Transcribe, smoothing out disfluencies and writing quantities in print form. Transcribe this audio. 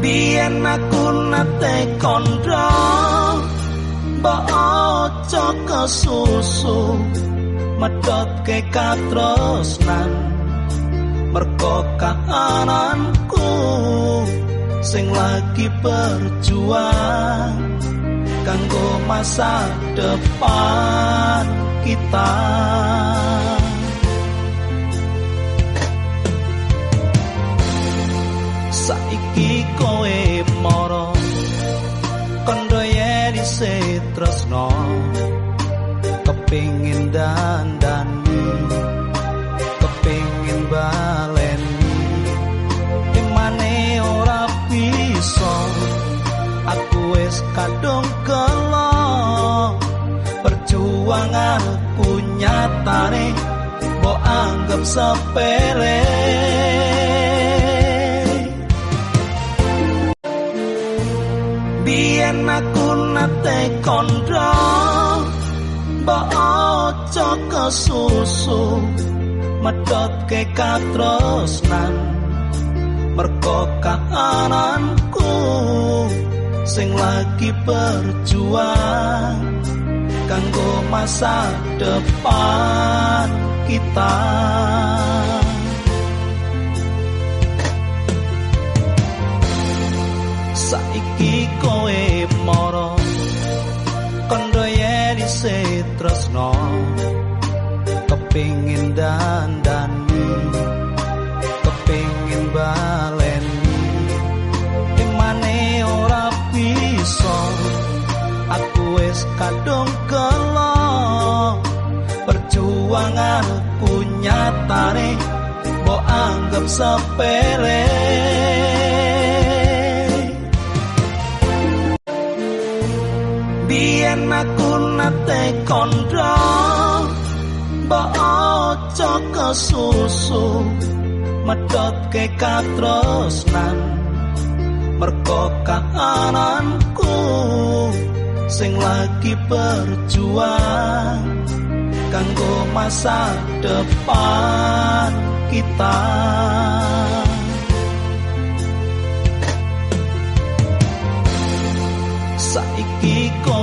Biyen aku nate kandha, mbok aja kesusu medhotke katresnan. Mergo kahananku sing lagi berjuang kanggo masa depan kita. Saiki kowe mara kandha yen isih tresno, kepingin dandani, kepingin baleni, emane ora bisa. Aku wis kadung gelo, perjuanganku nyatane mbok anggap sepele. Biyen aku nate kandha, mbok aja kesusu medhotke katresnan. Mergo kahananku sing lagi berjuang kanggo masa depan kita. Saiki kowe mara kandha yen isih tresno, kepingin dandani, kepingin baleni, emane ora bisa. Aku wis kadung gelo, perjuanganku nyatane mbok anggap sepele. Biyen aku nate kandha, mbok aja kesusu medhotke katresnan. Mergo kahananku sing lagi berjuang kanggo masa depan kita. Saiki kowe